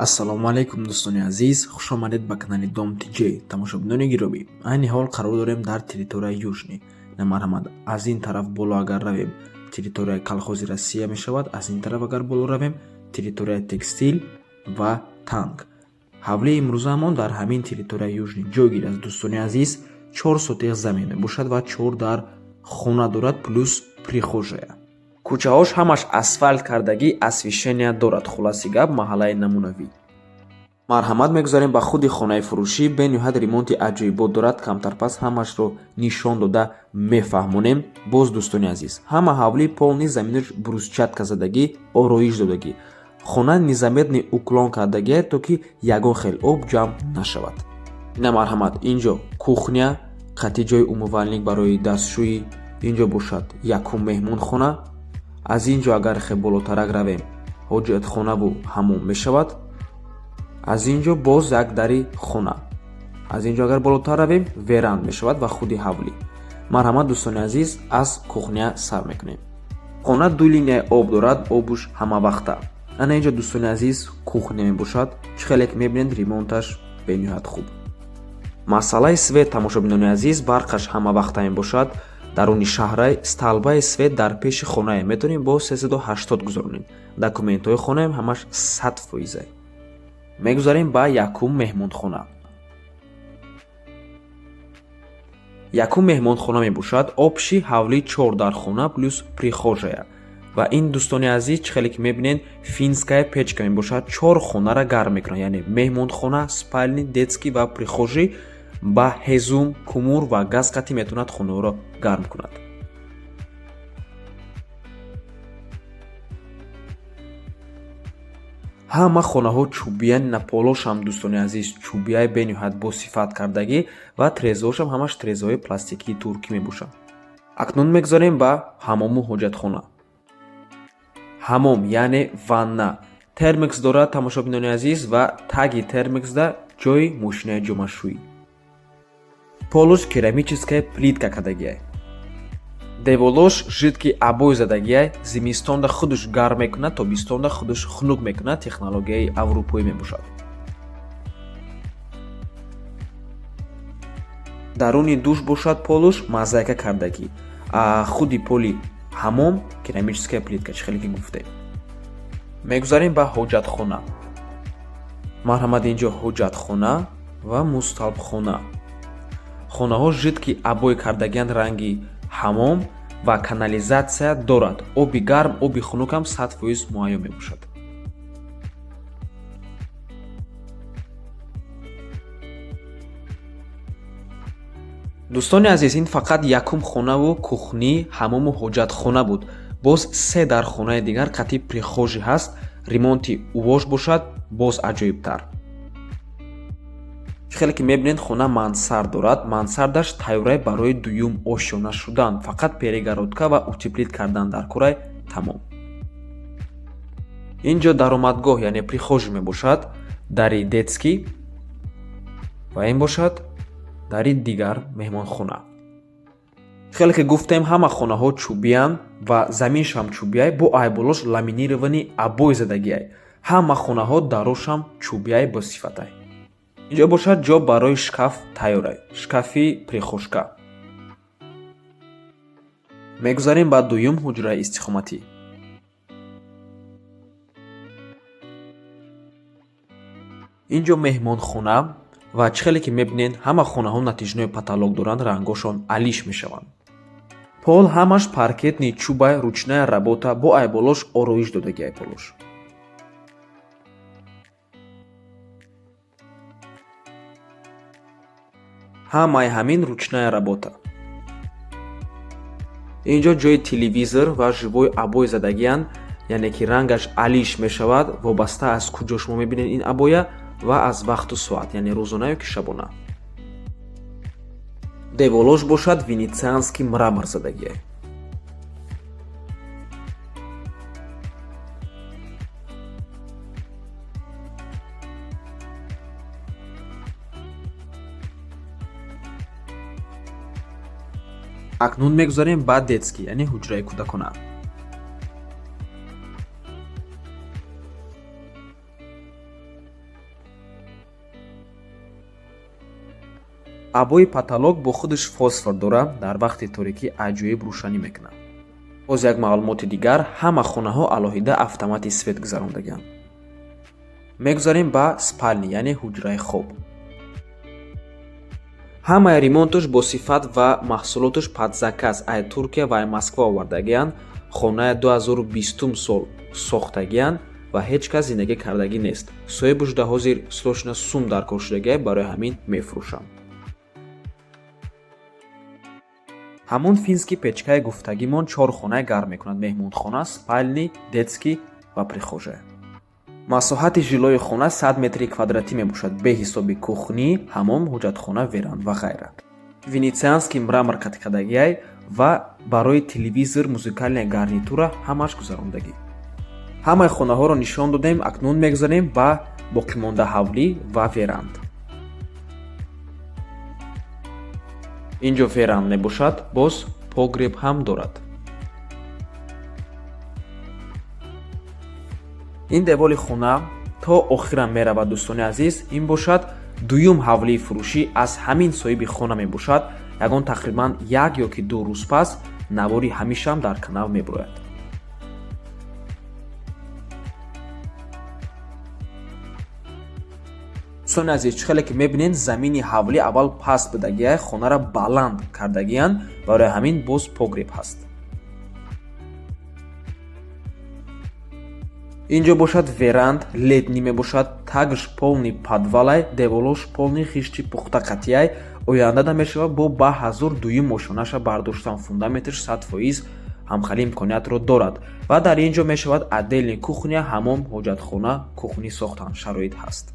Ассалому алайкум, дӯстони азиз, хушомадед ба канали Дом Тҷ. Тамошобинони гиромӣ, айни ҳол қарор дорем дар территорияи Южный. На, марҳамат, аз ин тараф боло агар равем, территорияи колхози Россия мешавад, аз ин тараф агар боло равем, территорияи Текстил ва Танк. Ҳавлии имрӯзаамон дар ҳамин территорияи Южный ҷойгир аст. Дӯстони азиз, 4 сотих замин мебошад ва чор дар хона дорад, плюс прихожая. Кӯчаҳош ҳамаш асфалт кардагӣ, освещения дорад. Хулоси гап, маҳаллаи намунавӣ. Марҳамат, мегузарем ба худи хонаи фурӯшӣ. Бениҳоят ремонти аҷоибот дорад. Камтар пас ҳамашро нишон дода мефаҳмонем. Боз, дӯстони азиз, ҳама ҳавлӣ полный заминаш брусчатка задагӣ, ороиш додагӣ. Хона незаметный уклон кардагие, то ки ягон хел об ҷамъ нашавад. Ина, марҳамат, инҷо кухня қати ҷои умывальник барои дастшӯӣ. Инҷо бошад якум меҳмонхона. Аз ин ҷо агар хе болотарак равем, ҳоҷатхонаву ҳамом мешавад. Аз ин ҷо боз як дари хона. Аз ин ҷо агар болотар равем, веранд мешавад ва худи ҳавлӣ. Марҳамат, дӯстони азиз, аз кухня сар мекунем. Хона ду линияи об дорад, обуш ҳамавақта. Ана инҷо, дӯстони азиз, кухня мебошад. Чӣ хеле ки мебинед, ремонташ бениҳоят хуб. Масъалаи свет, тамошобинони азиз, барқаш ҳамавақта мебошад. Даруни шаҳрай столбаи свет дар пеши хонае, метавонем бо 380 гузаронем. Документҳои хонаем ҳамаш 100%. Мегузарем ба якум меҳмонхона. Якум меҳмонхона мебошад. Общий ҳавлӣ чор дар хона плюс прихожая. Ва ин, дӯстони азиз, чӣ хеле ки мебинед, финская печка мебошад, чор хонара гарм мекунад, яъне меҳмонхона, спальни, детский ва прихожий. Ба ҳезум, кумур ва газ қатӣ метавонад хонаҳоро гарм кунад. Ҳама хонаҳо чӯбиян, на полошам, дӯстони азиз, чӯбияи бениҳоят босифат кардагӣ ва трезаҳошам ҳамаш трезаҳои пластикии туркӣ мебошанд. Акнун мегузарем ба ҳамому ҳоҷатхона. Ҳамом, яъне ванна, термекс дорад, тамошобинони азиз, ва таги термексда ҷои мошинаи ҷомашӯӣ. Полош керамическая плитка кардагиай, деволош жидкий обой задагиай. Зимистонда худаш гарм мекунад, тобистонда худаш хунук мекунад. Технологияи аврупоӣ мебошад. Даруни душ бошад, полуш мозаика кардагӣ, худи поли ҳамом керамическая плитка, чӣ хеле ки гуфтем. Мегузарем ба ҳоҷатхона. Марҳамат, инҷо ҳоҷатхона ва мусталбхона. Хонаҳо жидкий обой кардагианд, ранги ҳамом, ва канализатсия дорад. Оби гарм, оби хунукам 100% муҳайё мебошад. Дӯстони азиз, ин фақат якум хонаву кухнӣ, ҳамому ҳоҷатхона буд. Боз се дар хонаи дигар қатъи прихожий ҳаст. Ремонти увош бошад боз аҷоибтар. Чӣ хеле ки мебинед, хона мансард дорад. Мансардаш тайёрай барои дуюм ошёна шудан, фақат перегородка ва утеплить кардан дар корай, тамом. Ин ҷо даромадгоҳ, яъне прихожий мебошад, дари детский, ва ин бошад дари дигар меҳмонхона. Хеле ки гуфтем, ҳама хонаҳо чӯбиянд ва заминшам чӯбияй, бо айболош ламинированный обой задагиай. Ҳама хонаҳо дарошам чӯбияй, босифатай. Инҷо бошад ҷо барои шкаф тайёрай, шкафи прихожка. Мегузарем ба дуюм ҳуҷраи истиқоматӣ. Ин ҷо меҳмонхона ва чӣ хеле ки мебинед, ҳама хонаҳо натяжной потолок доранд, рангҳошон алиш мешаванд. Пол ҳамаш паркетный чӯбай, ручная работа, бо айболош ороиш додагиай полош. Ҳамаи ҳамин ручная работа. Инҷо ҷои телевизор ва живой обой задагианд, яъне ки рангаш алиш мешавад вобаста аз куҷо шумо мебинед ин обоя ва аз вақту соат, яъне рӯзона ё ки шабона. Деволош бошад венецианский мрамор задагиай. Акнун мегузарем ба детский, яъне ҳуҷраи кӯдакона. Обои потолок бо худаш фосфор дорад, дар вақти торикӣ аҷоиб рӯшанӣ мекунад. Боз як маълумоти дигар: ҳама хонаҳо алоҳида автомати свет гузарондагианд. Мегузарем ба спальни, яъне ҳуҷраи хоб. Ҳамаи ремонташ бо сифат ва маҳсулоташ под заказ ай Туркия ва ай Москва овардагианд. Хонаи 2020 сол сохтагианд ва ҳеҷ кас зиндагӣ кардагӣ нест. Соҳибаш да ҳозир срочно сум дар кор шудагиай, барои ҳамин мефурӯшанд. Ҳамон финский печкаи гуфтагимон чор хонаи гарм мекунад: меҳмонхона, спальни, детский ва прихожая. Масоҳати жилои хона 100 метри квадратӣ мебошад, бе ҳисоби кухни, ҳамом, ҳоҷатхона, веранд ва ғайра. Венецианский мрамор каткадагиай ва барои телевизор, музыкальная гарнитура ҳамаш гузарондагӣ. Ҳамаи хонаҳоро нишон додем, акнун мегузарем ба боқимонда ҳавлӣ ва веранд. Инҷо веранд мебошад, боз погреб ҳам дорад. Ин деволи хона то охирам меравад, дӯстони азиз. Ин бошад дуюм ҳавлии фурӯшӣ аз ҳамин соҳиби хона мебошад. Ягон тақрибан як ё ки 2 рӯз пас навори ҳамишам дар канал мебурояд. Дӯстони азиз, чӣ хеле ки мебинед, замини ҳавлӣ аввал паст будагиай, хонара баланд кардагиянд, барои ҳамин боз погреб ҳаст. Инҷо бошад веранд летний мебошад, тагш полный подвалай, деволош полный хишти пухта қатъияй. Оянда намешавад бо ба ҳазур дуюм ошонаша бардоштан, фундаменташ 100% ҳамхели имкониятро дорад ва дар ин ҷо мешавад отдельный кухня, ҳамом, ҳоҷатхона, кухни сохтан шароит ҳаст.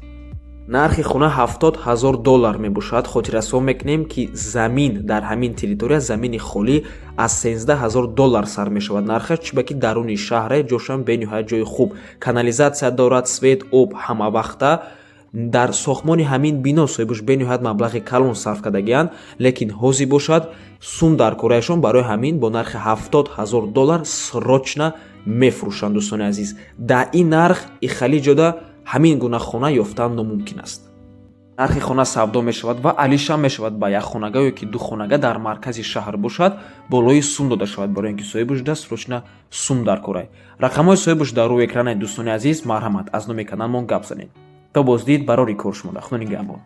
Нархи хона 70 000 доллар мебошад. Хотиррасон мекунем, ки замин дар ҳамин территория, замини холӣ аз 13 000 доллар сар мешавад нархаш, чунки даруни шаҳре, ҷошам бениҳоят ҷои хуб, канализатсия дорад, свет, об ҳамавақта. Дар сохтмони ҳамин бино соҳибаш бениҳоят маблағи калон сарф кардагианд, лекин ҳозир бошад сум дар кораашон, барои ҳамин бо нархи 70 000 доллар срочно мефурӯшанд. Дӯстони азиз, дар ин нарх ихали ҷода ҳамин гуна хона ёфтан номумкин аст. Нархи хона савдо мешавад ва алишам мешавад, ба як хонага ё ки ду хонага дар маркази шаҳр бошад, болои сум дода шавад, барои ин ки соҳибаш да срочно сум дар корай. Рақамҳои соҳибаш дар рӯи экранаи, дӯстони азиз, марҳамат, аз номи каналмон гап занед. То боздид, барори кор шумода. Худо нигаҳбон.